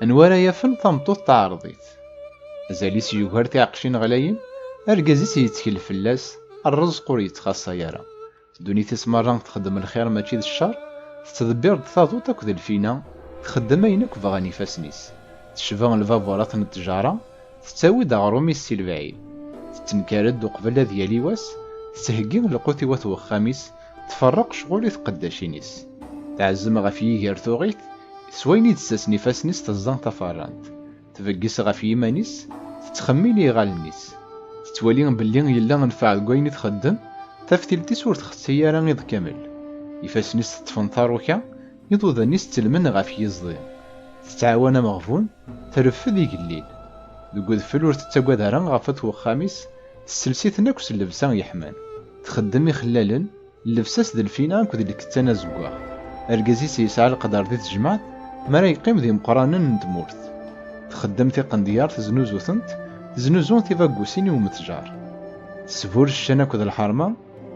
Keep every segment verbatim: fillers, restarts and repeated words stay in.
Anwa ara yafen tameṭṭut taɛerḍit? Azal-is yugar tiɛeqcin ɣlayen, argaz-is yettkel fell-as, rrezq ur yettxaṣṣay ara. Ddunit-is merra txeddem lxir mačči d ccer, tettḍebbir-d taḍuṭ akked lfina, txeddem ayen akk bɣan ifassen-is. Tecba lbaburat n ttjara, tettawi-d aɣrum-is si lebɛid. Tettenkar-d uqbel ad yali wass, tettheggi lqut i wat wexxam-is, tferreq ccɣel i tqeddacin-is. Tɛezzem ɣef yiger tuɣit, s wayen i d-ttasen ifassen-is teẓẓa taferrant. Tbeggez ɣef yiman-is, tettxemmil i iɣallen-is. Tettwali belli yella nnfeɛ deg wayen i txeddem, taftilt-is ur txetti ara iḍ kamel. Ifassen-is teṭṭfen taruka, iḍudan-is ttelmen ɣef yiẓdi. Tettɛawan ameɣbun, treffed igellil. Deg udfel ur tettagad ara ɣef wat wexxam-is, tessels-iten akk s llebsa yeḥman. Txeddem ixellalen, llebsa-s d lfina akked lkettan azeggaɣ. Argaz-is yesɛa leqder di tejmaɛt, mi ara yeqqim d imeqqranen n tmurt. Txeddem tiqendyar, teznuzu-tent, teznuzu tibaggusin i umetjar. Tesbur ccan akked lḥerma,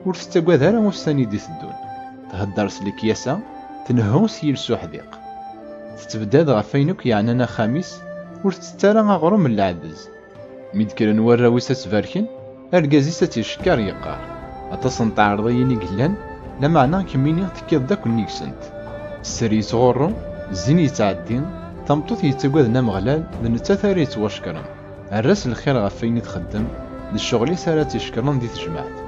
ur tettagad ara ussan i d-iteddun. Thedder s lekyasa, tnehhu s yiles uḥdiq. Tettbeddad ɣef wayen akk yeɛnan axxam-is, ur tettett ara aɣrum n leɛdez. Mi d-kkren warraw-is ad tt-barken, argaz-is ad tt-icekker yeqqar: "Aṭas n tɛerḍiyin i yellan, lameɛna kemmini tekkiḍ-d akk nnig-sent." Sser yettɣurru, zzin yettɛeddi, tameṭṭut yettagaden Ameɣlal, d nettat ara yettwacekkren. Err-as lxir ɣef wayen i txeddem, d ccɣel-is ara tt-icekkren di tejmaɛt.